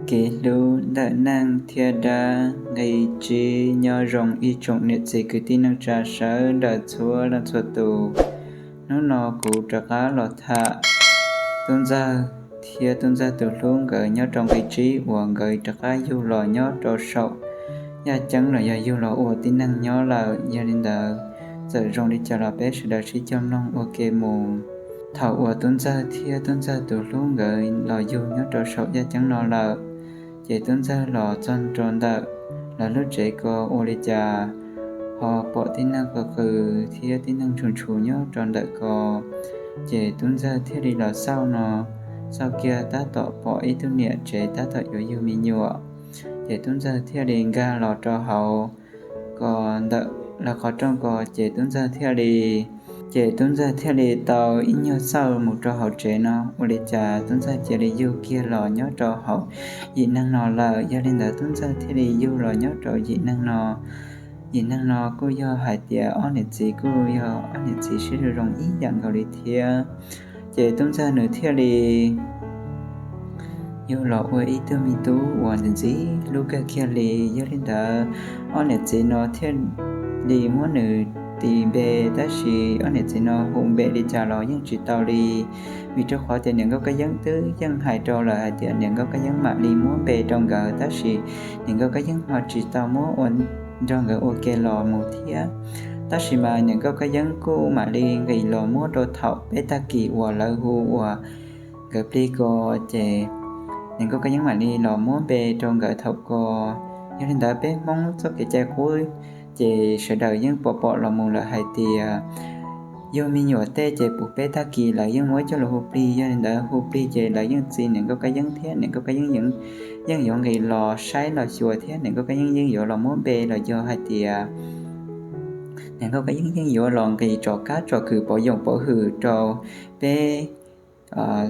Kev hlub ntawm neej thiab dab, nqi tsib. Nyob zoo ib tsoom niam txiv kwv tij neej tsa sawv daws txhua leej txhua tus. Hnub no kuv rov qab los tham tub ntxawg thiab tub ntxawg tus hlub nkawd nyob rau nqi tsib uas nkawd rov qab yug los nyob rau saum yaj ceeb los yog yug los ua tib neeg nyob lawm. Yog li ntawd, txawm zoo li cas los peb sawv daws sib cog mloog ua ke mus. Thaum uas tub ntxawg thiab tub ntxawg tus hlub nkawd los yug nyob rau saum yaj ceeb no lawm, ces tub ntxawg los txog rau ntawm lawv lub tsev ko, ua li cas ho pom tib neeg qw qw thiab tib neeg ntshus ntshus nyob rau ntawm ko. Ces tub ntxawg thiaj li los xauj no, xauj kiag tab tom pom ib tug niam tsev tab tom yuav yug me nyuam. Ces tub ntxawg thiaj li nkag los rau hauv ko ntawm lawv qhov rooj ko, ces tub ntxawg thiaj li, ces tub ntxawg thiaj li tau ib nyuag xauj mus rau hauv tsev no, ua li cas tub ntxawg cia li yug kiag los nyob rau hauv yim neeg no lawm. Yog li ntawd tub ntxawg thiaj li yug los nyob rau yim neeg no. Yim neeg no kuj yog hais tias ob niam txiv kuj yog ob niam txiv siab zoo zoo ib yam nkaus li thiab. Ces tub ntxawg nws thiaj li yug los ua ib tug me tub uas ntxim ntxim hlub kawg kiag li. Yog li ntawd, ob niam txiv no thiaj li muab nws tis npe, tab sis ob niam txiv no hu npe li cas los yeej tsis tau li, vim rau qhov tias niam nkauj kab yeeb twb yeej hais rau lawm hais tias niam nkauj kab yeeb mam li muab npe rau nkawd, tab sis niam nkauj kab yeeb ho tsis tau muab ua nrog nkawd ua ke los mus thiab. Tab sis mas niam nkauj kab yeeb kuj mam li nqis los muab rau thaum peb tag kis uas lawv hu ua nkawd plig ko, ces niam nkauj kab yeeb mam li los muab npe rau nkawd thaum ko. Yog li ntawd peb Hmoob txoj kev cai qub, ces sawv daws yeej pom pom los mus lawm hais tias yug me nyuam tej ces puv peb tag kis lawv yeej muab coj los hu plig. Yog li ntawd hu plig ces lawv yeej txi niam nkauj kab yeeb thiab niam nkauj kab yeeb yeej, yeej yuav nqis los saib los xyuas thiab niam nkauj kab yeeb yeej yuav los muab npe los yog hais tias niam nkauj kab yeeb yeej yuav los nqis tsom kab tsom kwm pov yoom pov hwm rau peb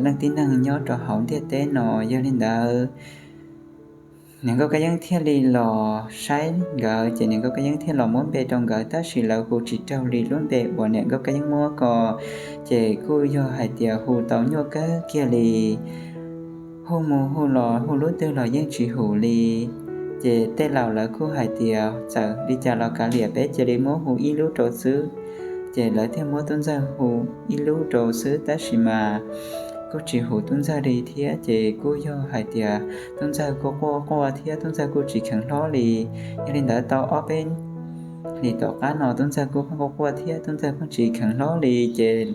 leej tib neeg nyob rau hauv ntiaj teb no. Yog li ntawd, niam nkauj kab yeeb thiaj li los saib nkawd, ces niam nkauj kab yeeb thiaj los muab npe rau nkawd, tab sis lawv hu tsis raug li lub npe uas niam nkauj kab yeeb muab ko, ces kuj yog hais tias hu tau nyuaj kawg kiag li. Hu mus hu los hu lub twg los yeej tsis hum li. Ces tej laus lawv kuj hais tias txawm li cas los kav liam, peb cia li muab hu ib lub rau xwb. Ces lawv thiaj muab tub ntxawg hu ib lub rau xwb, tab sis mas kuj tsis hum tub ntxawg li thiab, ces kuj yog hais tias tub ntxawg kuj quaj quaj thiab tub ntxawg kuj tsis kheev hlob li. Yog li ntawd tau ob peb hlis tom qab no tub ntxawg kuj pheej quaj quaj thiab tub ntxawg pheej tsis kheev hlob li, ces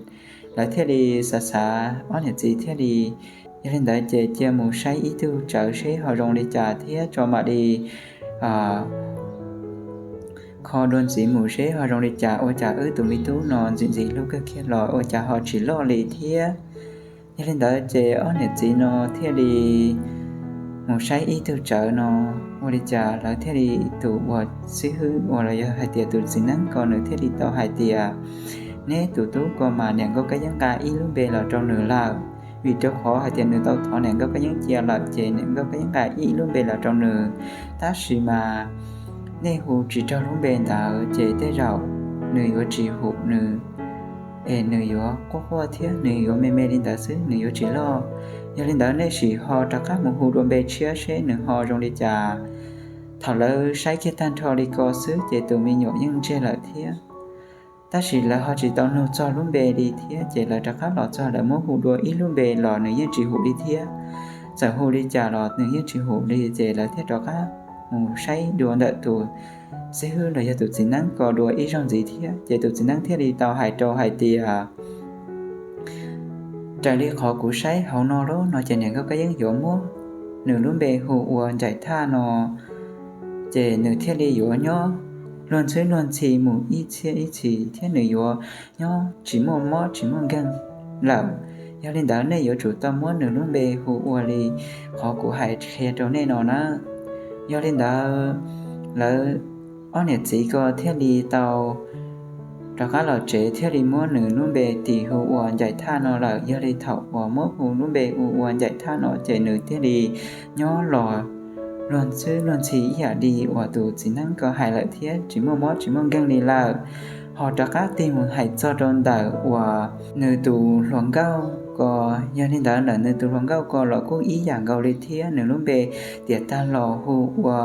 lawv thiaj li xav xav, ob niam txiv thiaj li, yog li ntawd ces cia mus saib ib tug tsawv seb ho zoo li cas thiab tso mam li kho dua ntxiv mus seb ho zoo li cas, ua cas wb tus me tub no ntxim ntxim hlub kawg kiag los ua cas ho tsis loj li thiab. Yog li ntawd ces ob niam txiv no thiaj li mus saib ib tug tsawv no, ua li cas lawv thiaj li, tus uas xib hwb uas los yog hais tias tus txiv neeb ko nws thiaj li tau hais tias, neb tus tub ko mas niam nkauj kab yeeb nqa ib lub npe los rau nws lawm, vim rau qhov hais tias nws tau thov niam nkauj kab yeeb cia lawm, ces niam nkauj kab yeeb nqa ib lub npe los rau nws. Tab sis mas nej hu tsis raug lub npe ntawd ces tej zaum nws yuav tsis hum nws, es nws yuav quaj quaj thiab nws yuav me me li ntawd xwb, nws yuav tsis loj. Yog li ntawd nej sim ho rov qab mus hu dua npe tshiab seb nws ho zoo li cas. Thaum lawv saib kiag tag nrho li ko xwb ces tus me nyuam yeej ntsiag lawm thiab. Tab sis lawv ho tsis tau nug txog lub npe li thiab, ces lawv rov qab los txog lawv muab hu dua ib lub npe los nws yeej tsis hum li thiab. Txawm hu li cas los nws yeej tsis hum li, ces lawv thiaj rov qab mus saib dua ntawm tus xib hwb los yog tus txiv neeb ko dua ib zaug ntxiv thiab, ces tus txiv neeb thiaj li tau hais rau hais tias, raws li qhov kuv saib hauv no lawm no ces niam nkauj kab yeeb yuav muab nws lub npe hu ua Ncaim Thaj no, ces nws thiaj li yuav nyob luag ntxhwb luag ntxhi mus ib txhiab ib txhis thiab nws yuav nyob tsis muaj mob tsis muaj nkeeg lawm. Yog li ntawd nej yuav tsum tau muab nws lub npe hu ua li qhov kuv hais qhia rau nej no na. Yog li ntawd, lawv ob niam txiv ko thiaj li tau rov qab los tsev thiaj li muab nws lub npe tis hu ua Ncaim Thaj no lawm. Yog li thaum uas muab hu lub npe hu ua Ncaim Thaj no ces nws thiaj li nyob los luag ntxhwb luag ntxhi ib yam li uas tus txiv neeb ko hais lawm thiab tsis muaj mob tsis muaj nkeeg li lawm. ho rov qab tig mus hais txog rau ntawm uas nws tus hluas nkauj ko. Yog li ntawd ntawm nws tus hluas nkauj ko los kuj ib yam nkaus li thiab, nws lub npe tiam tag los hu ua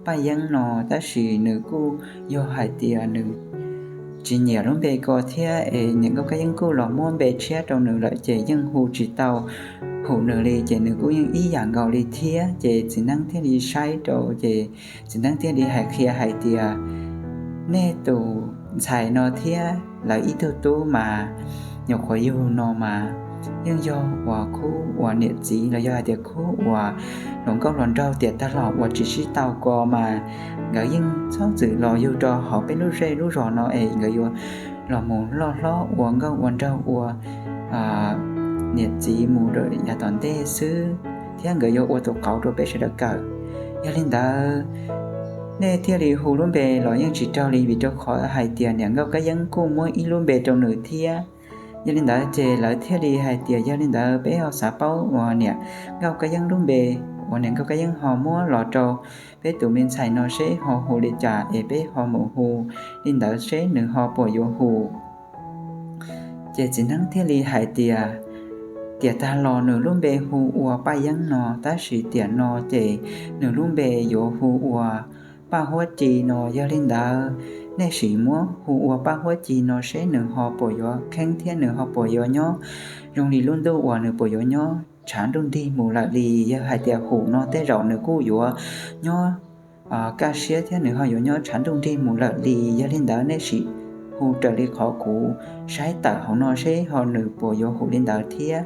Paj Yeeb no, tab sis nws kuj yog hais tias nws tsis nyiam lub npe ko thiab es niam nkauj Kab Yeeb kuj los muab npe tshiab rau nws lawm ces yeej hu tsis tau Hum nws li, ces nws kuj yeej ib yam nkaus li thiab. Ces txiv neeb thiaj li saib rau ces txiv neeb thiaj li hais qhia hais tias, nej tus ntxhais no thiab lawv ib tug tub mas nyuam qhuav yug no mas yeej yog uas khub uas niam txiv los yog hais tias khub uas hluas nkauj hluas nraug tiam tag los uas tsis sib tau ko mas nkawd yeej txhob txwm los yug rau hauv peb lub zej lub zos no es nkawd yuav los mus loj hlob ua nkauj ua nraug ua niam txiv mus rau yav tom ntej xwb, thiab nkawd yuav ua tus qauv rau peb sawv daws kawm. Yog li ntawd, nej thiaj li hu lub npe los yeej tsis raug li, vim rau qhov hais tias niam nkauj Kab Yeeb kuj muab ib lub npe rau nws thiab. Yog li ntawd ces lawv thiaj li hais tias, yog li ntawd peb ho xav paub uas niam nkauj Kab Yeeb lub npe uas niam nkauj Kab Yeeb ho muab los rau peb tus me ntxhais no seb ho hu li cas es peb ho mus hu li ntawd seb nws ho puas yuav hu. Ces txiv neeb thiaj li hais tias, tiam tag los nws lub npe hu ua Paj Yeeb no, tab sis tiam no ces nws lub npe yuav hu ua Paj Huab Ci no. Yog li ntawd, nej sim muab hu ua Paj Huab Ci no seb nws ho puas yuav kheeb thiab nws ho puas yuav nyob zoo li lub ntuj uas nws puas yuav nyob tshav ntuj nrig mus lawm li. Yog hais tias Hum no tej zaum nws kuj yuav nyob kaj siab thiab nws ho yuav nyob tshav ntuj nrig mus lawm li. Yog li ntawd nej sim hu raws li qhov kuv saib tawm hauv no seb ho nws puas yuav Hum li ntawd thiab.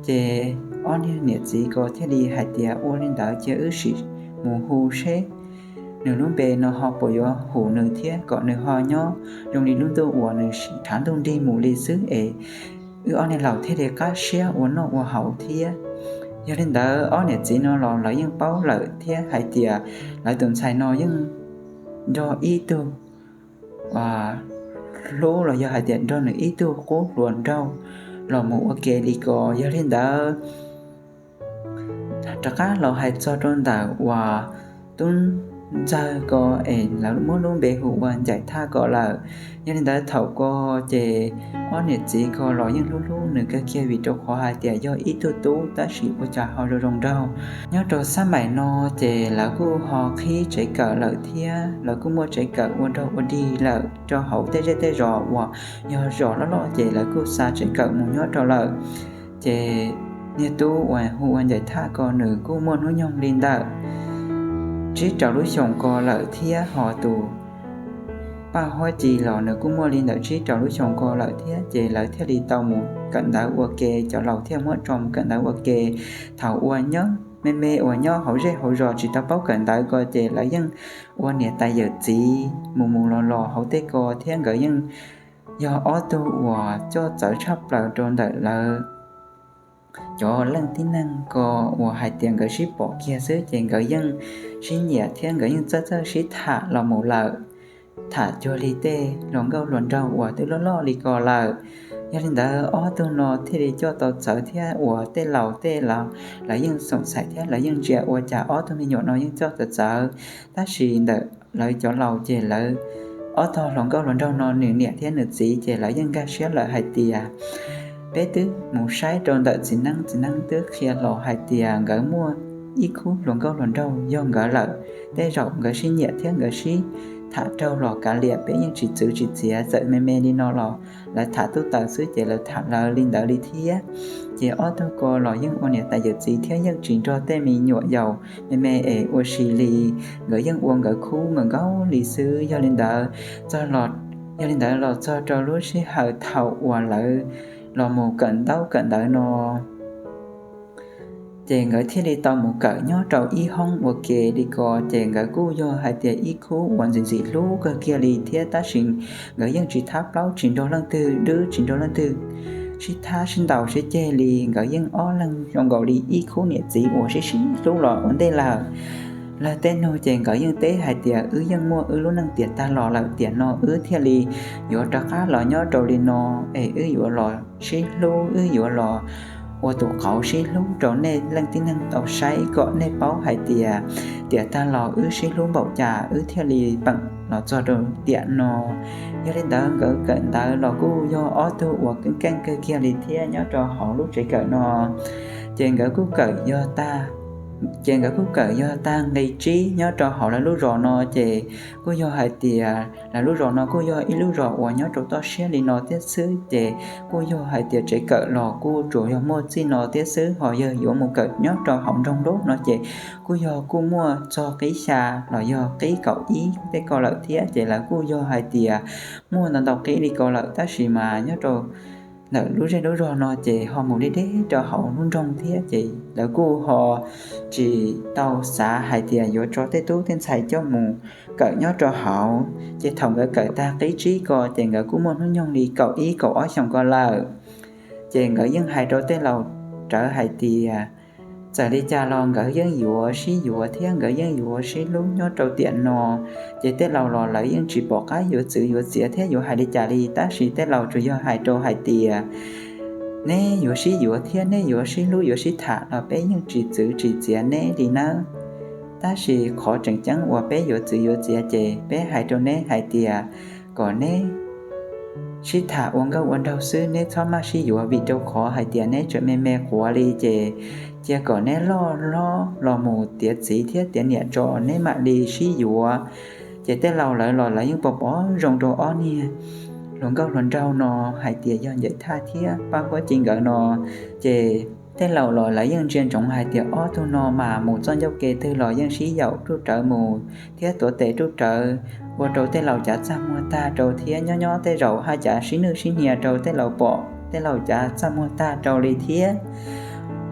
Ces ob niag niam txiv ko thiaj li hais tias, ua li ntawd cia wb sim mus hu seb nws lub npe no ho puas yuav Hum nws thiab kom nws ho nyob zoo li lub ntuj uas nws tshav ntuj nrig mus li xwb es wb ob niag laus thiaj li qab siab ua noj ua haus thiab. Yog li ntawd ob niam txiv no los lawv yeej paub lawm thiab hais tias lawv tus ntxhais no yeej nrog ib tug hlub los yog hais tias nrog nws ib tug qub hluas nraug los mus ua ke li ko. Yog li ntawd, rov qab los hais txog rau ntawm uas tub ntxawg ko es lawv muab lub npe hu ua Ncaim Thaj ko lawm. Yog li ntawd thaum ko ces ob niam txiv ko los yeej hlub hlub nws kawg kiag vim rau qhov hais tias yog ib tug tub tab sis ua cas ho zoo zoo nraug. Nyob rau xab maim no ces lawv kuj ho qhib tsev kawm lawm thiab lawv kuj muaj tsev kawm ua nraug ua dig lawm rau hauv tej zej tej zos uas yog zos loj loj ces lawv kuj xa tsev kawm mus nyob rau lawm. Ces niag tub uas hu ua Ncaim Thaj ko nws kuj muaj hnub nyoog li ntawm tsib rau lub xyoos ko lawm thiab ho tus Paj Huab Ci los nws kuj muaj li ntawm tsib rau lub xyoos ko lawm thiab. Ces lawv thiaj li tau mus kawm ntawv ua ke, cov laus thiaj muab tso mus kawm ntawv ua ke. Thaum uas nyob me me uas nyob hauv zej hauv zos tsis tau paub kawm ntawv ko ces lawv yeej ua niam tais yawm txiv mus mus los los hauv tej ko thiab nkawd yeej yog ob tug uas coj txawv tshaj plaws rau ntawm lawv cov leej tib neeg ko uas hais tias nkawd sib pom kiag xwb ces nkawd yeej sib nyiam thiab nkawd yeej txawj txawj sib tham los mus lawm. Tham cuag li tej hluas nkauj hluas nraug uas twb loj loj li ko lawm. Yog li ntawd ob tug no thiaj li coj tau txawv thiab uas tej laus tej laus lawv yeej xoom xaim thiab lawv yeej ntsia ua cas ob tug me nyuam no yeej coj tau txawv. Tab sis ntawm lawv cov laus ces lawv ob tog hluas nkauj hluas nraug no nws niam thiab nws txiv ces lawv yeej nkag siab lawm hais tias peb twb mus saib rau ntawm txiv neeb, txiv neeb twb qhia los hais tias nkawd muaj ib khub hluas nkauj hluas nraug yog nkawd lawm. Tej zaum nkawd sib nyiam thiab nkawd sib tham raug los kav liam peb yeej tsis txwv tsis txiav, txawm me me li no los lawv tham tub taws xwb ces lawv tham lawv li ntawd li thiab. Ces ob tug ko los yeej ua niam tais yawm txiv thiab yeej tsis nrog tej me nyuam yaus me me es ua si li. Nkawd yeej ua nkawd khub nkawd nkaus li xwb. Yog li ntawd, yog li ntawd los txog rau lub sij hawm thaum uas lawv los mus kawm ntaub kawm ntawv no ces nkawd thiaj li tau mus kawm nyob rau ib hoob ua ke li ko. Ces nkawd kuj yog hais tias ib khub uas ntxim ntxim hlub kawg kiag li thiab tab sis nkawd yeej tsis thab plaub tsis nrog leej twg dwb tsis nrog leej twg sib thab sib ntaus sib ceg li. Nkawd yeej ob leeg zoo nkaus li ib khub niam txiv uas sib sib hlub los ua ntej lawm. Lawv tej nug ces nkawd yeej teb hais tias wb yeej muaj wb lub neej tiam tag los lawm, tiam no wb thiaj li yuav rov qab los nyob rau li no es wb yuav los sib hlub, wb yuav los ua tus qauv sib hlub rau nej leej tib neeg tau saib kom nej paub hais tias tiam tag los wb sib hlub npaum cas wb thiaj li peem los txog rau tiam no. Yog li ntawd nkawd kawm ntawv los kuj yog ob tug uas keej keej kawg kiag li thiab nyob rau hauv lub tsev kawm no. Ces nkawd kuj kawm yog tag, ces nkawd kuj kawm yog tag nqe tsib nyob rau hauv lawv lub zos no. Ces kuj yog hais tias lawv lub zos no kuj yog ib lub zos uas nyob rau toj siab li no thiab xwb, ces kuj yog hais tias tsev kawm los kuj tsuas yog muaj txij no thiab xwb. Ho yog yuav mus kawm nyob rau hauv nroog lub no ces kuj yog kuj muaj txog qib xya los yog qib kaum ib tej ko lawm thiab. Ces lawv kuj yog hais tias muaj ntau ntau qib li ko lawm, tab sis mas nyob rau ntawm lub zej lub zog no ces ho mus deb deb rau hauv lub nroog thiab. Ces lawv kuj ho tsis tau xav hais tias yuav tso tej tub tej ntxhais coj mus kawm nyob rau hauv. Ces thaum nkawd kawm tag qib tsib ko ces nkawd kuj muaj hnub nyoog li kaum ib kaum ob xyoos ko lawm. Ces nkawd yeej hais rau tej laus rawv hais tias txawm li cas los nkawd yeej yuav sib yuav thiab nkawd yeej yuav sib hlub nyob rau tiam no. Ces tej laus los lawv yeej tsis pom qab yuav txwv yuav txiav thiab yuav hais li cas li, tab sis tej laus tsuas yog hais rau hais tias neb yuav sib yuav thiab neb yuav sib hlub yuav sib tham los peb yeej tsis txwv tsis txiav neb li nawb. Tab sis qhov tseem ceeb uas peb yuav txwv yuav txiav ces peb hais rau neb hais tias kom neb sib tham ua nkauj ua nraug xwb, neb txhob maj sib yuav, vim rau qhov hais tias neb tseem me me quav li, ces cia kom neb loj hlob los mus tiav txiv thiab tiav niam tso neb mam li sib yuav. Ces tej laus lawv los lawv yeej pom pom zoo rau ob niag hluas nkauj hluas nraug no hais tias yog Ncawm Thaj thiab Paj Huab Ci nkawd no. Ces tej laus los lawv yeej ntsia ntsoov hais tias ob tug no mas mus txoj ncauj ke twg los yeej sib yaum ruj rawv mus thiab tuav tes ruj rawv, ua rau tej laus cav txaj muag tag rau thiab nyob nyob tej zaum haj cav sib nwj sib hnia rau tej laus pom tej laus cav txaj muag tag rau li thiab.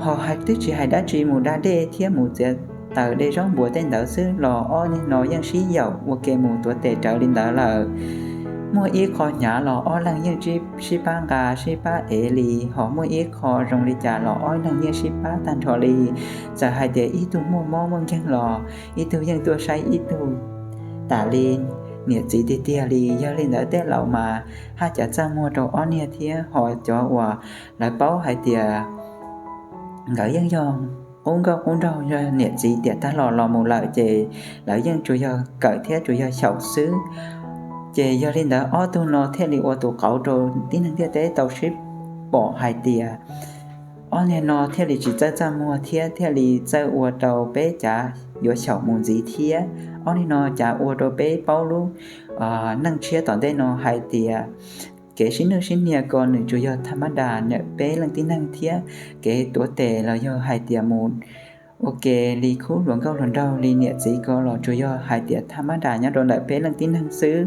Ho twb tsis hais dab tsi, mus da dej thiab mus txiav taws de zaub npua tej ntawd xwb los ob niag no yeej sib yaum ua ke mus tuav tes rawv li ntawd lawm. Muaj ib qho hnyav los ob leeg yeej sib pab nqa sib pab ev li, ho muaj ib qho zoo li cas los ob leeg yeej sib pab tag nrho li. Txawm hais tias ib tug muaj mob muaj nkeeg los ib tug yeej tuaj saib ib tug tas li niam txiv tiag tiag li. Yog li ntawd tej laus mas haj cav txaj muag rau ob niag thiab, ho cov uas lawv paub hais tias nkawd yeej yog qub nkauj qub nraug yog niam txiv tiam tag los los mus lawm ces lawv yeej tsuas yog kawm thiab tsuas yog xyaum xwb. Ces yog li ntawd ob tug no thiaj li ua tus qauv rau tib neeg ntiaj teb tau sib pom hais tias ob niag no thiaj li tsis txawj txaj muag thiab thiaj li txawj ua rau peb cav yuav xyaum mus ntxiv thiab. Ob niag no cav ua rau peb paub lub neej tshiab tom ntej no hais tias kev sib nwj sib hnia ko nws tsuas yog tha mab das ntawm peb leej tib neeg thiab kev tuav tes los yog hais tias mus ua ke li khub hluas nkauj hluas nraug li niam txiv ko los tsuas yog hais tias tha mab das nyob rau ntawm peb leej tib neeg xwb.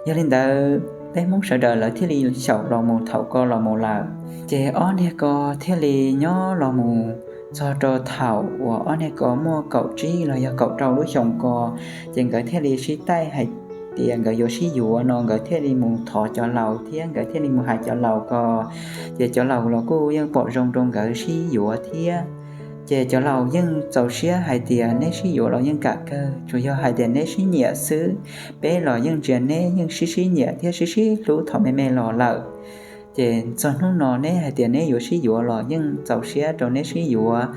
Yog li ntawd peb Hmoob sawv daws lawv thiaj li xyaum los mus thaum ko los mus lawm. Ces ob niag ko thiaj li nyob los mus txog rau thaum uas ob niag ko muaj kaum tsib los yog kaum rau lub xyoos ko, ces nkawd thiaj li sib taij hais tias nkawd yuav sib yuav no nkawd thiaj li mus thov cov laus thiab nkawd thiaj li mus hais cov laus ko. Ces cov laus los kuj yeej pom zoo rau nkawd sib yuav thiab. Ces cov laus yeej txaus siab hais tias neb sib yuav los yeej kam kawg, tsuas yog hais tias neb sib nyiam xwb. Peb los yeej ntsia neb yeej sib sib nyiam thiab sib sib hlub thaum me me los lawm. Ces txog hnub no neb hais tias neb yuav sib yuav los yeej txaus siab rau neb sib yuav,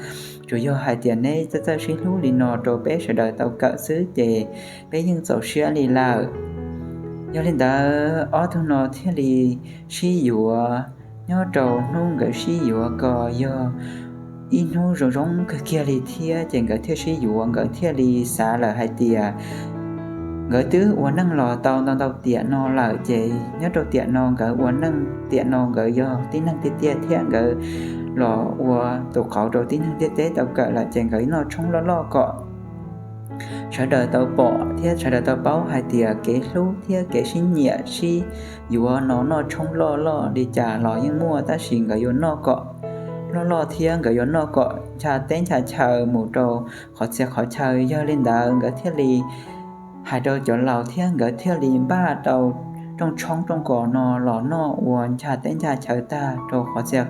tsuas yog hais tias neb txawj txawj sib hlub li no rau peb sawv daws tau kawm xwb ces peb yeej txaus siab li lawm. Yog li ntawd ob tug no thiaj li sib yuav. Nyob rau hnub nkawd sib yuav ko yog ib hnub zoo zoo kawg kiag li thiab ces nkawd thiaj sib yuav, nkawd thiaj li xav lawm hais tias nkawd twb ua neej los tau ntau ntau tiam no lawm ces nyob rau tiam no nkawd ua neej tiam no nkawd yog tib neeg tiag tiag thiab nkawd los ua tus qauv rau tib neeg ntiaj teb tau kawm lawm ces nkawd noj tshoob loj loj kom sawv daws tau pom thiab sawv daws tau paub hais tias kev hlub thiab kev sib nyiam sib yuav no noj tshoob loj loj li cas los yeej muaj, tab sis nkawd yuav noj kom loj loj thiab nkawd yuav noj kom ncha teb ncha chaw mus rau qhov txhia qhov chaw. Yog li ntawd nkawd thiaj li hais rau cov laus thiab nkawd thiaj li npaj rau rooj tshoob rooj kos no los noj ua ncha teb ncha chaw tag rau qhov txhia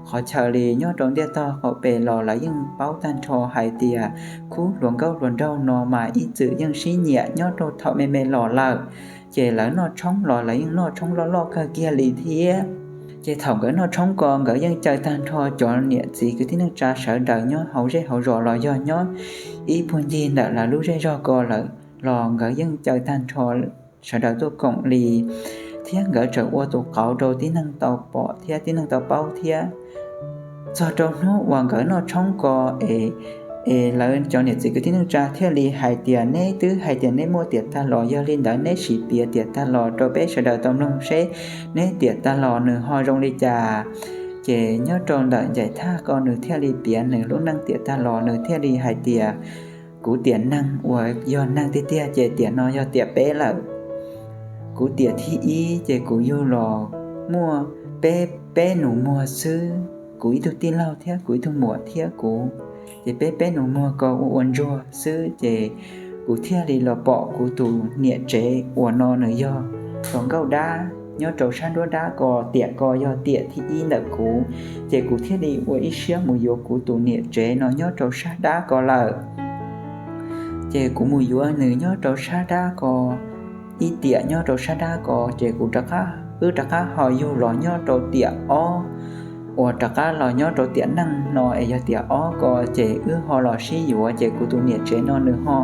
qhov chaw li. Nyob rau ntiaj tog qaum pes los lawv yeej paub tag nrho hais tias khub hluas nkauj hluas nraug no mas ib txwm yeej sib nyiam nyob rau thaum me me los lawm. Ces lawv noj tshoob los lawv yeej noj tshoob loj loj kawg kiag li thiab. Ces thaum nkawd noj tshoob ko nkawd yeej caw tag nrho cov niam txiv kwv tij neej tsa sawv daws nyob hauv zej hauv zos los yog nyob ib puag ncig ntawm lawv lub zej zog ko lawm los nkawd yeej caw tag nrho sawv daws tuaj koom li, thiab nkawd tseem ua tus qauv rau tib neeg tau pom thiab tib neeg tau paub thiab. Txog rau hnub uas nkawd noj tshoob ko es, es lawv cov niam txiv kwv tij neej tsa thiaj li hais tias, neb twb hais tias neb muaj tiam tag los, yog li ntawd neb sim piav tiam tag los rau peb sawv daws tau mloog seb neb tiam tag los nws ho zoo li cas. Ces nyob rau ntawm Ncaim Thaj ko nws thiaj li piav nws lub neej tiam tag los, nws thiaj li hais tias, kuv tiam neeg uas yog neeg tiag tiag ces tiam no yog tiam peb lawm. Kuv tiam thib ib ces kuv yug los muaj peb, peb nus muag xwb, kuv ib tug tij laug thiab kuv ib tug muam thiab kuv, ces peb, peb nus muag ko ua ua ntsuag xwb, ces kuv thiaj li los pom kuv tus niam tsev uas no nws yog hluas nkauj dab nyob rau sab nruab dab ko, tiam ko yog tiam thib ib ntawm kuv, ces kuv thiaj li ua ib siab mus yuav kuv tus niam tsev no nyob rau sab dab ko lawm. Ces kuv mus yuav nws nyob rau sab dab ko, ib tiam nyob rau sab dab ko, ces kuv rov qab, wb rov qab ho yug los nyob rau tiam ob, uas rov qab los nyob rau tiam neej no es yog tiam ob ko, ces wb ho los sib yuav, ces kuv tus niam tsev no nws ho,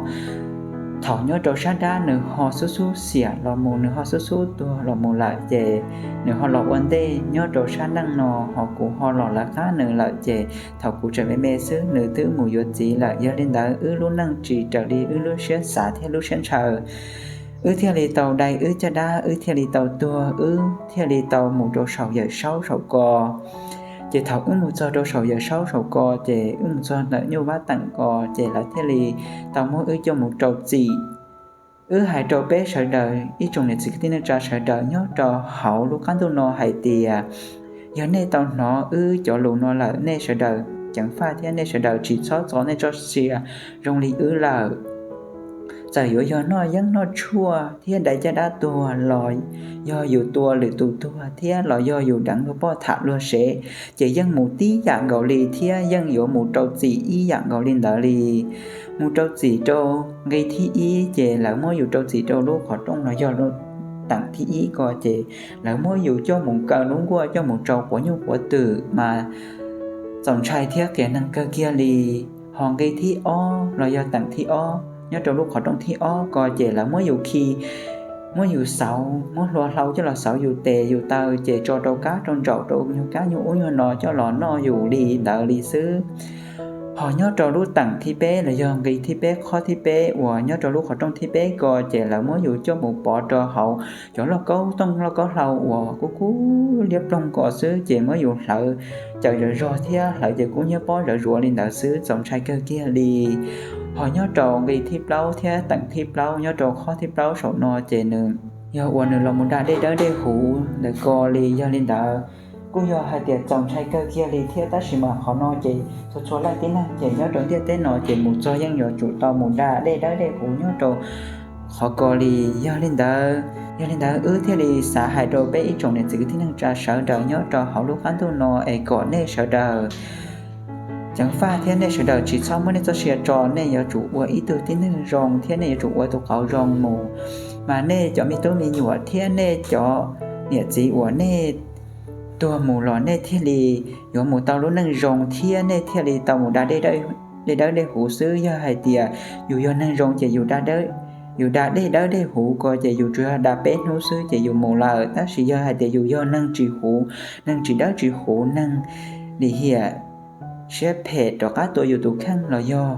thaum nyob rau sab dab nws ho xub xub xiam los mus, nws ho xub xub tuag los mus lawm, ces nws ho los ua ntej nyob rau sab neej no, ho kuv ho los lawv qab nws lawm, ces thaum kuv tseem me me xwb nws twb mus yuav txiv lawm. Yog li ntawd wb lub neej tsis raws li wb lub siab xav thiab lub siab ntshaw. Wb thiaj li tau dai wb caj dab, wb thiaj li tau tuag, wb thiaj li tau mus rau saum Yawm Saub saum ko. Ces thaum wb mus txog rau saum Yawm Saub saum ko, ces wb mus txog ntawm Nyuj Vab Teem ko, ces lawv thiaj li tau muab wb coj mus rau txim. Wb hais rau peb sawv daws ib tsoom niam txiv kwv tij neej tsa sawv daws nyob rau hauv lub qab ntuj no hais tias, yog nej tau hnov wb cov lus no lawm, nej sawv daws ceev faj thiab nej sawv daws tsis txhob txo nej txoj sia zoo li wb lawm. Txawm yuav yog noj yeeb noj tshuaj thiab dai caj dab tuag los yog yus tua lwm tus tuag thiab los yog yus deev luag poj tham luag sev, ces yeej mus tib yam nkaus li thiab yeej yuav mus rau txim ib yam nkaus li ntawd li. Mus rau txim rau nqi thib ib ces lawv muab yus rau txim rau lub qhov rooj los yog lub teem thib ib ko, ces lawv muab yus coj mus kaw lub nkuaj coj mus tsau quav nyuj quav twm mas txaus ntshai thiab qias neeg kawg kiag li. Ho nqi thib ob los yog teem thib ob nyob rau lub qhov rooj thib ob ko ces lawv muab yus khi, muab yus xauv, muab hlua hlau coj los xauv yus tes yus taw, ces tso rau kab rau ntsaum rau nyuag kab nyuag ub nyuag no coj los noj yus li ntawd li xwb. Ho nyob rau lub teem thib peb los yog nqi thib peb qhov thib peb uas nyob rau lub qhov rooj thib peb ko ces lawv muab yus coj mus pov rau hauv cov lauj kaub tooj lauj kaub hlau uas kub kub liab ploog ko xwb, ces muab yus hlawv cawm zog zog thiab hlawv ces kub hnyiab pob zawv zuav li ntawd xwb, txaus ntshai kawg kiag li. Ho nyob rau nqi thib plaub thiab teem thib plaub nyob rau qhov thib plaub saum no ces nws yog uas nws los mus da dej dawb dej huv ntawm ko li. Yog li ntawd kuj yog hais tias txaus ntshai kawg kiag li thiab, tab sis mas qhov no ces txhua txhua leej tib neeg ces nyob rau ntiaj teb no ces mus txog yeej yuav tsum tau mus da dej dawb dej huv nyob rau qhov ko li. Yog li ntawd, yog li ntawd wb thiaj li xav hais rau peb ib tsoom niam txiv kwv tij neej tsa sawv daws nyob rau hauv lub qab ntuj no es kom nej sawv daws ceev faj thiab nej sawv daws tsis txhob muab nej txoj sia tso, nej yuav tsum ua ib tug tib neeg zoo thiab nej yuav tsum ua tus qauv zoo mus, mas nej cov me tub me nyuam thiab nej cov niam txiv uas nej tuag mus los nej thiaj li yuav mus tau lub neej zoo thiab nej thiaj li tau mus da dej dawb dej huv xwb. Yog hais tias yus yog neeg zoo ces yus da dej dawb dej huv ko ces yus tsuas yog da peb hnub xwb ces yus mus lawm, tab sis yog hais tias yus yog neeg tsis huv, neeg tsis dawb tsis huv, neeg lim hiam siab phem rov qab tua yus tus kheej los yog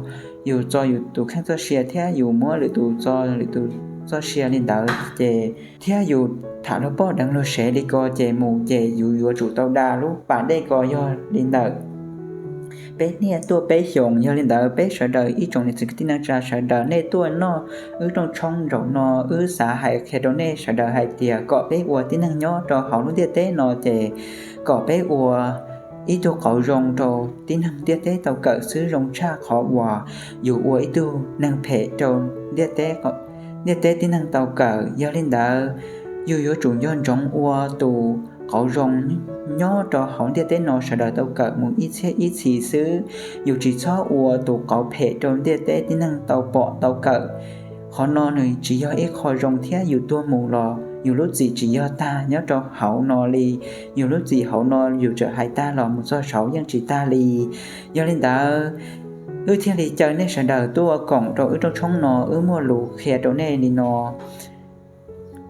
yus txo yus tus kheej txoj sia thiab yus muab lwm tus txo lwm tus txoj sia li ntawd ces thiab yus tham luag poj deev luag sev li ko ces mus ces yus yuav tsum tau da lub pas dej ko. Yog li ntawd peb niaj tuaj peb xyoos, yog li ntawd peb sawv daws ib tsoom niam txiv kwv tij neej tsa sawv daws nej tuaj noj wb rooj tshoob zaum no, wb xav hais qhia rau nej sawv daws hais tias kom peb ua tib neeg nyob rau hauv lub ntiaj teb no ces kom peb ua ib tug qauv zoo rau tib neeg ntiaj teb tau kawm xwb, zoo tshaj qhov uas yus ua ib tug neeg phem rau ntiaj teb, ntiaj teb tib neeg tau kawm. Yog li ntawd yus yuav tsum nco ntsoov ua tus qauv zoo nyob rau hauv ntiaj teb no sawv daws tau kawm mus ib txhiab ib txhis xwb. Yus tsis txhob ua tus qauv phem rau ntiaj teb tib neeg tau pom tau kawm. Qhov no nws tsis yog ib qho zoo thiab yus tuag mus los yus lub txim tsis yog tag nyob rau hauv no li. Yus lub txim hauv no yus txawm hais tag los mus txog saud yeej tsis tag li. Yog li ntawd Wb thiaj li caw nej sawv daws tuaj ua koom rau wb rooj tshoob no, wb muaj lus qhia rau nej li no.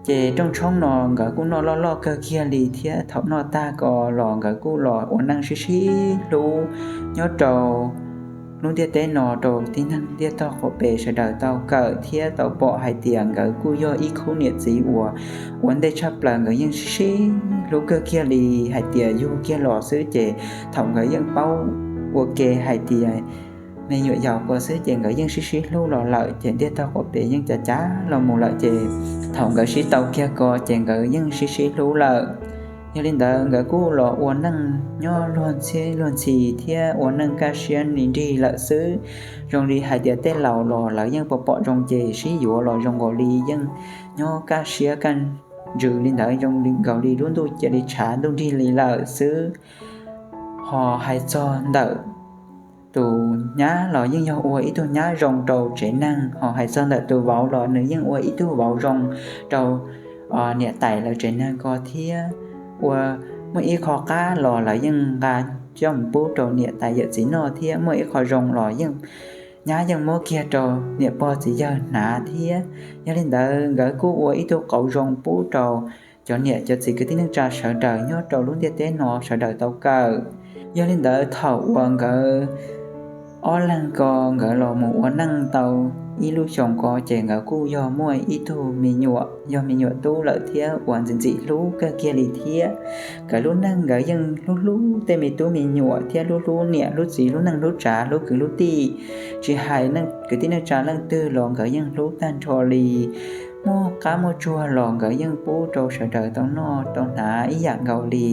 Ces rooj tshoob no nkawd kuj noj loj loj kawg kiag li thiab, thaum noj tag ko los nkawd kuj los ua neej sib sib hlub nyob rau lub ntiaj teb no rau tib neeg ntiaj tog qaum pem sawv daws tau kawm thiab tau pom hais tias nkawd kuj yog ib khub niam txiv uas ua ntej tshaj plaws, nkawd yeej sib sib hlub kawg kiag li, hais tias yug kiag los xwb ces thaum nkawd yeej paub ua ke hais tias me nyuam yaus ko xwb ces nkawd yeej sib sib hlub los lawm, ces ntiaj tog qaum pem yeej cav cav los mus lawm, ces thaum nkawd sib tau kiag ko ces nkawd yeej sib sib hlub lawm. Yog li ntawd nkawd kuj los ua neej nyob luag ntxhi luag ntxhi thiab ua neej kaj siab li nrig lawm xwb. Zoo li hais tias tej laus los lawv yeej pom pom zoo ces sib yuav los zoo nkaus li yeej nyob kaj siab kaj ntsws li ntawd, zoo nkaus li lub ntuj cia li tshav ntuj nrig li lawm xwb. Ho hais txog ntawm tus nyab los yeej yog ua ib tug nyab zoo rau tsev neeg, ho hais txog ntawm tus vauv los nws yeej ua ib tug vauv zoo rau niam tais lawv tsev neeg ko thiab. Ua muaj ib qho qab los lawv yeej nqa coj mus pub rau niam tais yawm txiv noj thiab, muaj ib qho zoo los yeej nyab yeej muab kiag rau niam pog txiv yawg hnav thiab. Yog li ntawd nkawd kuj ua ib tug qauv zoo pub rau cov niam cov txiv kwv tij neej tsa sawv daws nyob rau lub ntiaj teb no sawv daws tau kawm. Yog li ntawd thaum uas nkawd ob leeg ko nkawd los mus ua neej tau ib lub xyoos ko ces nkawd kuj yog muaj ib tug me nyuam, yog me nyuam tub lawm thiab uas ntxim ntxim hlub kawg kiag li thiab. Nkawd lub neej nkawd yeej hlub hlub tej me tub me nyuam thiab hlub hlub niam hlub txiv, hlub neej hlub tsav, hlub kwv hlub tij, tsis hais kwv tij neej tsa leej twg los nkawd yeej hlub tag nrho li. Muaj qab muaj tsuag los nkawd yeej pub rau sawv daws tau noj tau hnav ib yam nkaus li.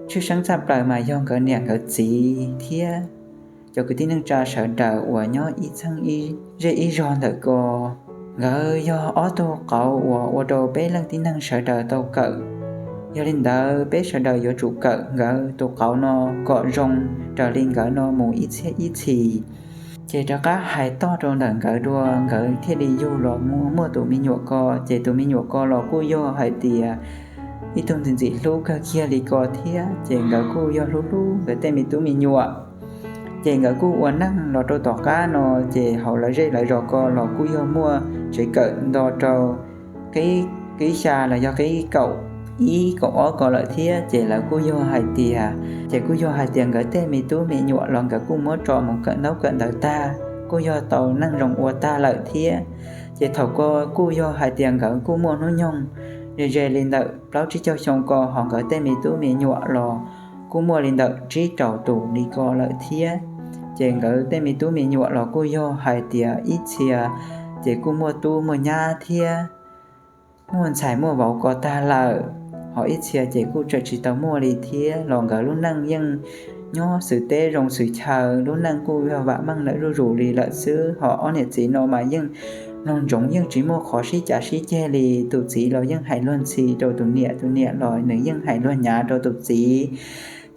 Tshwj xeeb tshaj plaws mas yog nkawd niam nkawd txiv thiab cov kwv tij neej tsa sawv daws uas nyob ib txheeb ib zej ib zog ntawm ko, nkawd yog ob tug qauv uas ua rau peb leej tib neeg sawv daws tau kawm. Yog li ntawd peb sawv daws yuav tsum kawm nkawd tus qauv no kom zoo raws li nkawd no mus ib txhiab ib txhis. Ces rov qab hais toj rau ntawm nkawd dua, nkawd thiaj li yug los muaj tus me nyuam ko, ces tus me nyuam ko los kuj yog hais tias ib tug ntxim ntxim hlub kawg kiag li ko thiab, ces nkawd kuj yog hlub hlub nkawd tej me tub me nyuam. Ces nkawd kuj ua neej los rau tom qab no, ces hauv lawv zej lawv zos ko los kuj yog muaj tsev kawm nto rau qib xya los yog qib kaum ib kaum ob ko lawm thiab, ces lawv kuj yog hais tias, ces kuj yog hais tias nkawd tej me tub me nyuam los nkawd kuj muab tso mus kawm ntaub kawm ntawv tag, kuj yog tau neej zoo ua tag lawm thiab. Ces thaum ko kuj yog hais tias nkawd kuj muaj hnub nyoog ze ze li ntawm plaub tsib caug xyoo ko, ho nkawd tej me tub me nyuam los kuj muaj li ntawm tsib rau tus li ko lawm thiab. Ces nkawd tej me tub me nyuam los kuj yog hais tias ib txhia ces kuj muaj tub muaj nyab thiab muaj ntxhais muaj vauv ko tag lawm, ho ib txhia ces kuj tseem tsis tau muaj li thiab. Los nkawd lub neej yeej nyob xwm teb zoo xwm chaw, lub neej kuj yog vam meej lawm zuj zus li lawm xwb. Ho ob niam txiv no mas yeej mloog ntsoov yeej tsis muaj qhov sib cav sib ceg li. Tus txiv los yeej hais luag ntxhi rau tus niam, tus niam los nws yeej hais luag nyav rau tus txiv,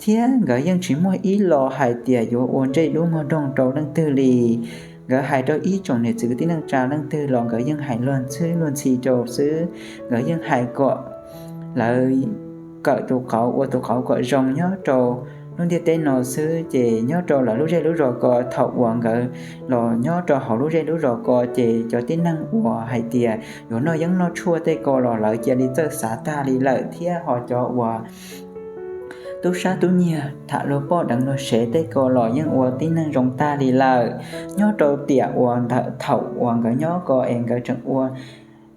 thiab nkawd yeej tsis muaj ib lo hais tias yuav ua ntsej dub muag doog rau leej twg li. Nkawd hais rau ib tsoom niam txiv kwv tij neej tsa leej twg los nkawd yeej hais luag ntxhi luag ntxhi rau xwb. Nkawd yeej hais kom lawv kawm tus qauv, ua tus qauv kom zoo nyob rau lub ntiaj teb no xwb. Ces nyob rau lawv lub zej lub zos ko, thaum uas nkawd los nyob rau hauv lub zej lub zos ko, ces cov tib neeg uas hais tias yuav noj yeeb noj tshuaj tej ko los lawv cia li txawj xav tag li lawm thiab. Ho cov uas tub sab tub nyiag tham luag poj deev luag sev tej ko los yeej ua tib neeg zoo tag li lawm. Nyob rau tiam uas ntawm thaum uas nkawd nyob ko es nkawd tseem ua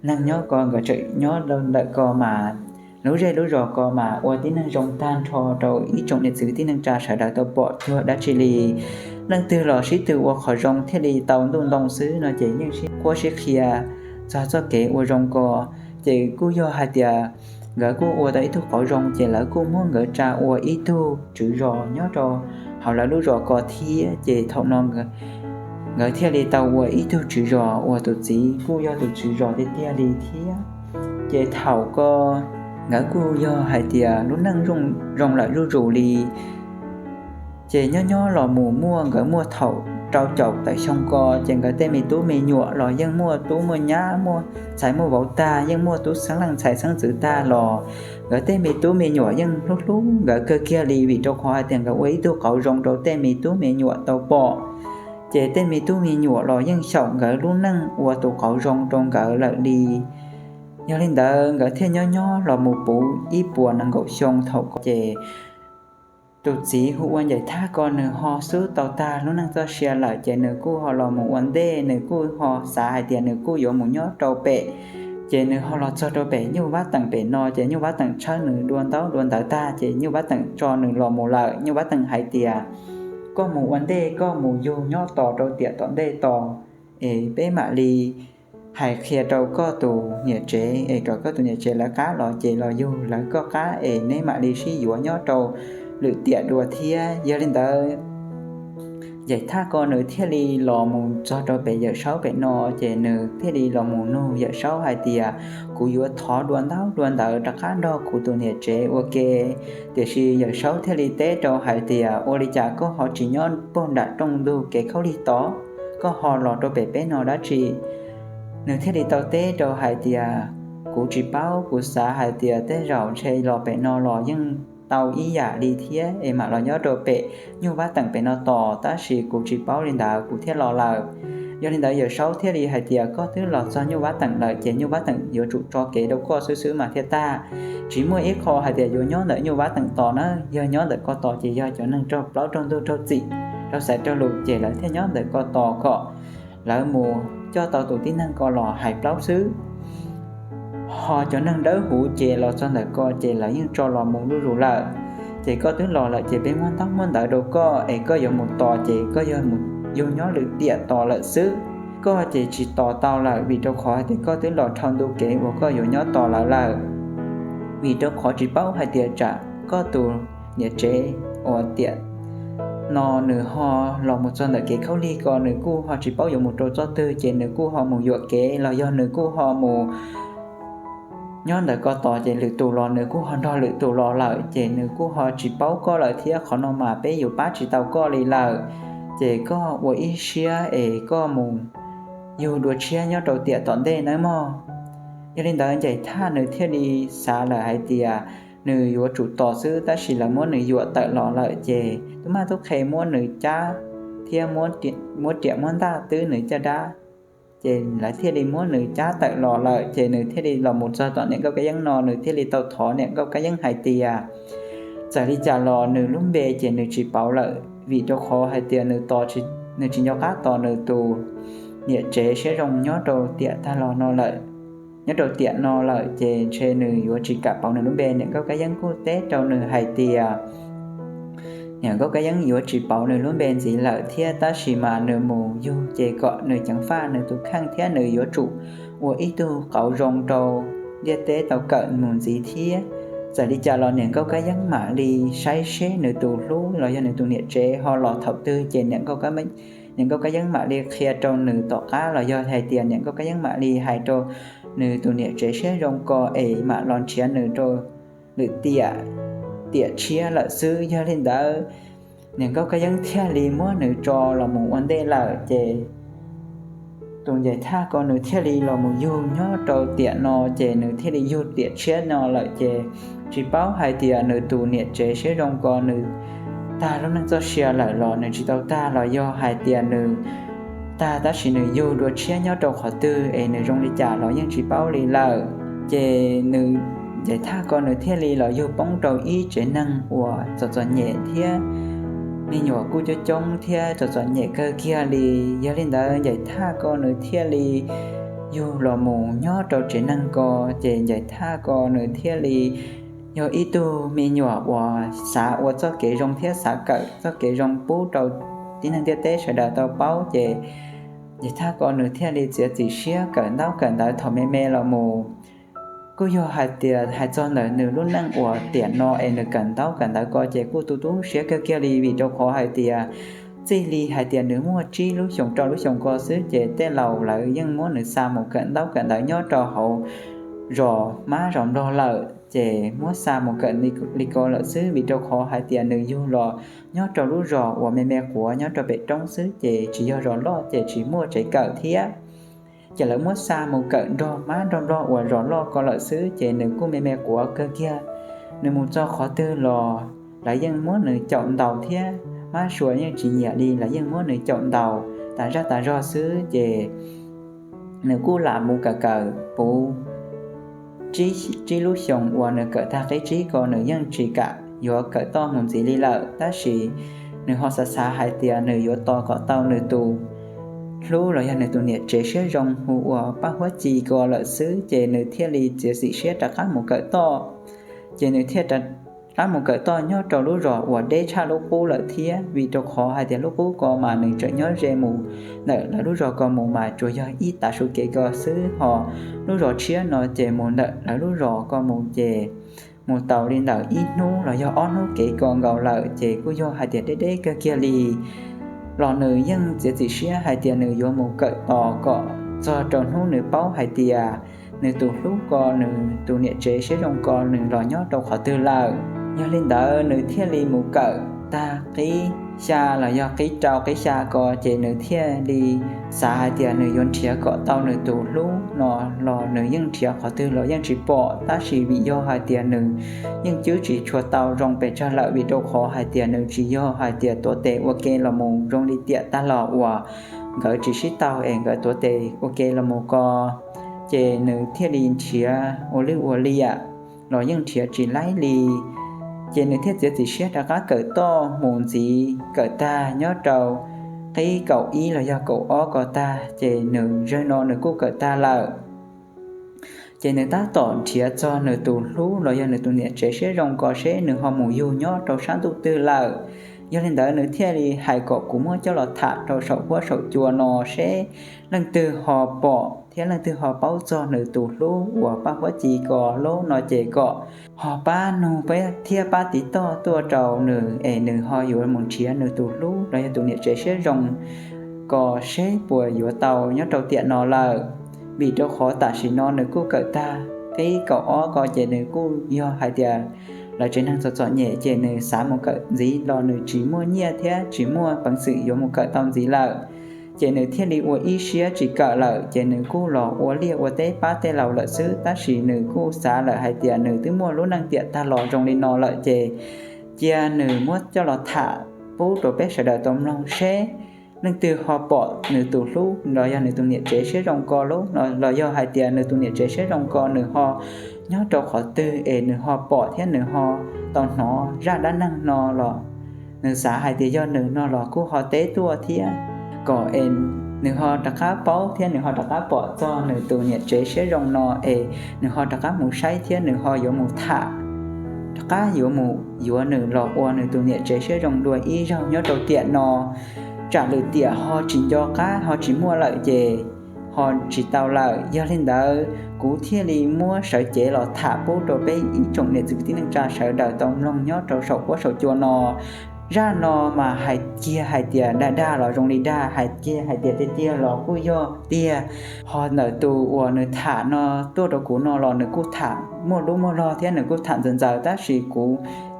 neeg nyob ko, nkawd tseem nyob ntawm ko mas lub zej lub zos ko mas ua tib neeg zoo tag nrho rau ib tsoom niam txiv kwv tij neej tsa sawv daws tau pom cuag dab tsi li. Leej twg los sib tw ua qhov zoo thiaj li tau ntuj ntoo xwb no ces yeej sib qhuab sib qhia txog txoj kev ua zoo ko. Ces kuj yog hais tias nkawd kuj ua tau ib tug qauv zoo, ces lawv kuj muab nkawd tsa ua ib tug tswv zos nyob rau hauv lawv lub zos ko thiab. Ces thaum no nkawd thiaj li tau ua ib tug tswv zos uas tus txiv kuj yog tus tswv zos tiag tiag li thiab. Ces thaum ko nkawd kuj yog hais tias lub neej zoo lawm zuj zus li. Ces nyob nyob los mus muaj, nkawd muaj thaum rau caum tawm xyoo ko, ces nkawd tej me tub me nyuam los yeej muaj tub muaj nyab, muaj ntxhais muaj vauv tag, yeej muaj tub xeeb leej ntxhais xeeb ntxwv tag los nkawd tej me tub me nyuam yeej hlub hlub nkawd kawg kiag li, vim rau qhov hais tias nkawd ua ib tug qauv zoo rau tej me tub me nyuam tau pom. Ces tej me tub me nyuam los yeej xyaum nkawd lub neej ua tus qauv zoo rau nkawd lawm li. Yog li ntawd nkawd thiaj nyob nyob los mus puv ib puas nees nkaum xyoo thaum ko ces tus txiv hu ua Ncaim Thaj ko nws ho xub tau tag lub neej txoj sia lawm ces nws kuj ho los mus ua ntej, nws kuj ho xav hais tias nws kuj yuav mus nyob rau pem. Ces nws ho los txog rau pem Nyuj Vab Teem pem no ces Nyuj Vab Teem tshawb nws dua ntaub dua ntawv tag ces Nyuj Vab Teem tso nws los mus lawm. Nyuj Vab Teem hais tias, koj mus ua ntej, koj mus yug nyob tos rau tiam tom ntej tos es peb mam li hais qhia rau koj tus niam tsev es kom koj tus niam tsev lawv qab los ces los yug lawv koj qab es neb mam li sib yuav nyob rau lwm tiam dua thiab. Yog li ntawd Ncaim Thaj ko nws thiaj li los mus txog rau pem Yawm Saub pem no ces nws thiaj li los mus nug Yawm Saub hais tias, kuv yuav thov dua ntaub dua ntawv rov qab nrog kuv tus niam tsev ua ke. Tiam sis Yawm Saub thiaj li teb rau hais tias, ua li cas koj ho tsis nyob puag nram rooj ntug kev khaub lig tod, koj ho los rau pem peb no dab tsi? Nws thiaj li tau teb rau hais tias, kuv tsis paub, kuv xav hais tias tej zaum ntshe los pem no los yeej tau ib yam li thiab es mam los nyob rau pem Nyuj Vab Teem pem no tos, tab sis kuv tsis paub li ntawd kuv thiaj los lawm. Yog li ntawd Yawm Saub thiaj li hais tias, koj twb los txog Nyuj Vab Teem lawm ces Nyuj Vab Teem yuav tsum tso kev rau koj xwb xwb mas thiaj tag. Tsis muaj ib qho hais tias yuav nyob ntawm Nyuj Vab Teem tos na, yog nyob ntawm ko tos ces yog cov neeg raug plaub raug ntug raug txim raug xaiv raug lus ces lawv thiaj nyob ntawm ko tos kom lawv mus coj tau tus tib neeg ko los hais plaub xwb. Ho cov neeg dawb huv ces los txog ntawm ko ces lawv yeej tso los mus zuj zus lawm. Ces koj twb los lawm ces peb muab ntaub muab ntawv rau koj es koj yuav mus tos ces koj yog mus yug nyob lwm tiam tos lawm xwb. Koj ces tsis tos tau lawm vim rau qhov hais tias koj twb los dhau ntu kev uas koj yuav nyob tos lawv lawm. Vim rau qhov tsis paub hais tias tsam koj tus niam tsev uas tiam no nws ho los mus txog ntawm kev khaub lig ko nws kuj ho tsis paub yuav mus rau txoj twg ces nws kuj ho mus yuam kev los yog nws kuj ho mus nyob ntawm ko tos ces lwm tus los nws kuj ho nrog lwm tus los lawm ces nws kuj ho tsis paub koj lawm thiab. Qhov no mas peb yuav pab tsis tau koj li lawm. Ces koj ua ib siab es koj mus yug dua tshiab nyob rau tiam tom ntej nawb mog. Yog li ntawd Ncaim Thaj nws thiaj li xav lawm hais tias nws yuav tsum tos xwb, tab sis lawv muab nws yuam tawm los lawm ces tub maj tub qhe muab nws cab thiab muab riam muab ntaj twb nws caj dab, ces lawv thiaj li muab nws cab tawm los lawm ces nws thiaj li los mus txog tom niam nkauj kab yeeb no nws thiaj li tau thov niam nkauj kab yeeb hais tias txawm li cas los nws lub npe ces nws tsis pauv lawm vim rau qhov hais tias nws tos, nws tsis nco qab tos nws tus niam tsev siab zoo nyob rau tiam tag los no lawm, nyob rau tiam no lawm ces ntshe nws yuav tsis kam pauv nws lub npe. Niam nkauj kab yeeb kuj teb rau nws hais tias niam nkauj kab yeeb yuav tsis pauv nws lub npe ntxiv lawm thiab, tab sis mas nws mus yug ces kom nws ceev faj nws tus kheej thiab nws yuav tsum ua ib tug qauv zoo rau ntiaj teb tau kawm mus ntxiv thiab. Txawm li cas los niam nkauj kab yeeb mam li saib seb nws tus hlub los yog nws tus niam tsev ho los thaum twg ces niam nkauj kab yeeb mam li qhia rau nws tom qab los yog hais tias niam nkauj kab yeeb mam li hais rau nws tus niam tsev siab zoo ko es mam los nrhiav nws rau lwm tiam, tiam tshiab lawm xwb. Yog li ntawd niam nkauj kab yeeb thiaj li muab nws tso los mus ua ntej lawm ces tus Ncaim Thaj ko nws thiaj li los mus yug nyob rau tiam no ces nws thiaj li yug tiam tshiab no lawm ces tsis paub hais tias nws tus niam tsev siab zoo ko nws tag lub neej txoj sia lawm los nws tsis tau tag los yog hais tias nws tag tab sis nws yug dua tshiab nyob rau qhov twg es nws zoo li cas los yeej tsis paub li lawm. Ces nws, Ncaim Thaj ko nws thiaj li los yug poob rau ib tsev neeg uas txom txom nyem thiab me nyuam kuj coob coob thiab txom txom nyem kawg kiag li. Yog li ntawd Ncaim Thaj ko nws thiaj li yug los mus nyob rau tsev neeg ko, ces Ncaim Thaj ko nws thiaj li yog ib tug me nyuam uas xav ua txoj kev zoo thiab xav kawm txoj kev zoo pub rau tib neeg ntiaj teb sawv daws tau paub, ces Ncaim Thaj ko nws thiaj li txiav txim siab kawm ntaub kawm ntawv thaum me me los mus. Kuj yog hais tias hais txog ntawm nws lub neej uas tiam no es nws kawm ntaub kawm ntawv ko ces kuj tu tu siab kawg kiag li vim rau qhov hais tias txij li hais tias nws muaj tsib lub xyoos rau lub xyoos ko xwb ces tej laus lawv yeej muab nws xa mus kawm ntaub kawm ntawv nyob rau hauv zos mab zos nplog lawm, ces muab xa mus kawm li ko lawm xwb vim rau qhov hais tias nws yug los nyob rau lub zos uas me me quav nyob rau pem roob xwb ces tsis yog zos loj ces tsis muaj tsev kawm thiab. Ces lawv muab xa mus kawm nrog mab nrog nplog uas zos loj ko lawm xwb ces nws kuj me me quav kawg kiag. Nws mus txog qhov twg los lawv yeej muab nws caum ntaus thiab, mab sua yeej tsis nyiam li, lawv yeej muab nws caum ntaus. tas zaj tas zog xwb ces nws kuj lam mus kawm kawm puv tsib lub xyoos uas nws kawm tag qib tsib ko nws yeej tsis kam yuav kawm toj mus ntxiv li lawm, tab sis nws ho xav xav hais tias nws yuav tos kom tau nws tus hlub los yog nws tus niam tsev siab zoo hu ua Paj Huab Ci ko lawm xwb ces nws thiaj li txiav txim siab rov qab mus kawm toj. Ces nws thiaj rov qab mus kawm toj nyob rau lub zos uas deb tshaj lub qub lawm thiab, vim rau qhov hais tias lub qub ko mas nws tseem nyob ze mus ntawm lawv lub zos ko mus mas tsuas yog ib tav su kev ko xwb, ho lub zos tshiab no ces mus ntawm lawv lub zos ko mus ces mus tau li ntawm ib hnub los yog ob hnub kev ko nkaus lawm ces kuj yog hais tias deb deb kawg kiag li. Los nws yeej txiav txim siab hais tias nws yuav mus kawm tos kom txog rau hnub nws paub hais tias nws tus hlub ko, nws tus niam tsev siab zoo ko nws los nyob rau qhov twg lawm. Yog li ntawd nws thiaj li mus kawm tag qib xya los yog qib rau qib xya ko ces nws thiaj li xav hais tias nws yuav nrhiav kom tau nws tus hlub no los nws yeej nrhiav qhov twg los yeej tsis pom, tab sis vim yog hais tias nws yeej cwb tsis tshua tau zoo pes tsawg lawm, vim rau qhov hais tias nws tsis yog hais tias tuav tes ua ke los mus zoo li tiam tag los uas nkawd tsis sib tau es nkawd tuav tes ua ke los mus ko, ces nws thiaj li nrhiav ua lwj ua liam los yeej nrhiav tsis laib li. Ces nws thiaj txiav txim siab rov qab kawm toj mus ntxiv, kawm tag nyob rau qib kaum ib los yog kaum ob ko tag ces nws zaum no nws kuj kawm tag lawm. Ces nws tab tom nrhiav txog nws tus hlub los yog nws tus niam tsev siab zoo ko seb nws ho mus yug nyob rau sab ntuj twg lawm. Yog li ntawd nws thiaj li hais kom kuv muab coj los tham rau saum huab saum cua no seb leej twg ho pom thiab leej twg ho paub txog nws tus hlub uas Paj Huab Ci ko lub no ces kom ho pab nug thiab pab tiv toj tuaj rau nws es nws ho yuav mus nrhiav nws tus hlub los yog tus niam tsev siab zoo ko seb puas yuav tau nyob rau tiam no lawm. Vim rau qhov tam sim no nws kuj kawm tag qib kaum ob ko ces nws kuj yog hais tias lawv tsev neeg txom txom nyem ces nws xav mus kawm ntxiv los nws tsis muaj nyiaj thiab tsis muaj peev xwm yuav mus kawm tau ntxiv lawm. Ces nws thiaj li ua ib siab tsis kawm lawm ces nws kuj los ua liaj ua teb pab tej laus lawm xwb, tab sis nws kuj xav lawm hais tias nws twb muaj lub neej tiam tag los zoo li no lawm ces cia nws muab coj los tham pub rau peb sawv daws tau mloog seb leej twg ho pom nws tus hlub los yog nws tus niam tsev siab zoo ko lub no los yog hais tias nws tus niam tsev siab zoo ko nws ho nyob rau qhov twg es nws ho pom thiab nws ho tau hnov zaj dab neeg no los nws xav hais tias yog nws no los kuj ho teb tuaj thiab, kom es nws ho rov qab paub thiab nws ho rov qab pom txog nws tus niam tsev siab zoo no es nws ho rov qab mus saib thiab nws ho yuav mus tham, rov qab yuav mus yuav nws los ua nws tus niam tsev siab zoo dua ib zaug nyob rau tiam no, tsam lwm tiam ho tsis nco qab ho tsis muaj lawm ces ho tsis tau lawm. Yog li ntawd kuv thiaj li muab sawv cev los tham pub rau peb ib tsoom niam txiv kwv tij neej tsa sawv daws tau mloog nyob rau saum huab saum cua no. Zaj no mas hais kiag hais tias dag dag los zoo li dag, hais kiag hais tias tiag tiag los kuj yog tiag. Ho ntawm tus uas nws tham no tuaj rau kuv no los nws kuj tham muaj lub muaj log thiab nws kuj tham ntxaws ntxaws, tab sis kuv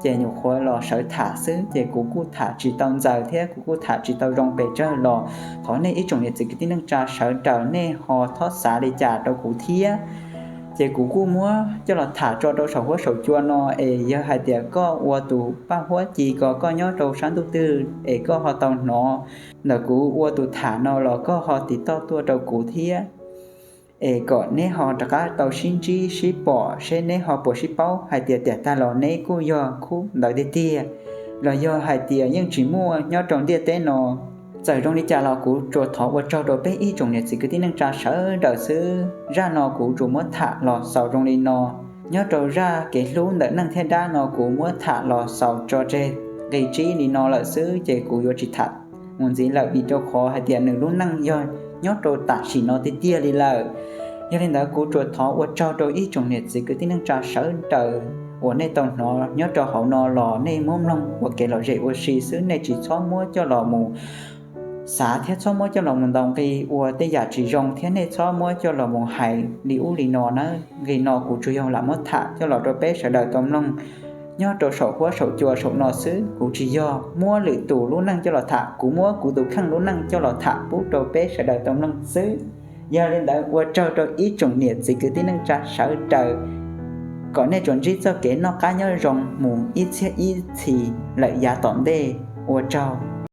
ces nyuam qhuav los sawv tham xwb ces kuv kuj tham tsis tau ntxaws thiab kuv kuj tham tsis tau zoo pes tsawg los thov nej ib tsoom niam txiv kwv tij neej tsa sawv daws nej ho txhob xav li cas rau kuv thiab. Ces kuv kuj muab coj los tham tso rau saum huab saum cua no es yog hais tias koj ua tus Paj Huab Ci ko koj nyob rau sab ntuj twg es koj ho tau hnov ntawm kuv ua tus tham no los koj ho tiv toj tuaj rau kuv thiab, es kom neb ho rov qab tau sib ntsib sib pom seb neb ho puas sib paub hais tias tiam tag los neb kuj yog khub ntawd tiag tiag los yog hais tias yeej tsis muaj nyob rau ntiaj teb no. Txawm zoo li cas los kuv tsuas thov ua tsaug rau peb ib tsoom niam txiv kwv tij neej tsa sawv daws xwb. Zaj no kuv tsuas muab tham los xaus zoo li no. Nyob rau zaj kev hlub ntawm neeg thiab dab no kuv muab tham los xaus tso tseg nqi tsib li no lawm xwb ces kuv yuav tsis tham mus ntxiv lawm vim rau qhov hais tias nws lub neej yog nyob rau tam sim no tiag tiag li lawm. Yog li ntawd kuv tsuas thov ua tsaug rau ib tsoom niam txiv kwv tij neej tsa sawv daws uas nej tau hnov nyob rau hauv no los nej muab mloog ua kev lom zem ua si xwb, nej tsis txhob muab coj los mus xav thiab txhob muab coj los mus ntaus nqi ua tej yam tsis zoo thiab nej txhob muab coj los mus hais li ub li no na. Nqi no kuv tsuas yog lam muab tham coj los rau peb sawv daws tau mloog nyob rau saum huab saum cua saum no xwb. Kuv tsis yog muab lwm tus lub neej coj los tham, kuv muab kuv tus kheej lub neej coj los tham pub rau peb sawv daws tau mloog xwb. Yog li ntawd ua tsaug rau ib tsoom niam txiv kwv tij neej tsa sawv daws, kom nej tsuas ntsib txoj kev noj qab nyob zoo mus ib txhiab ib txhis lawm yav tom ntej. Ua tsaug.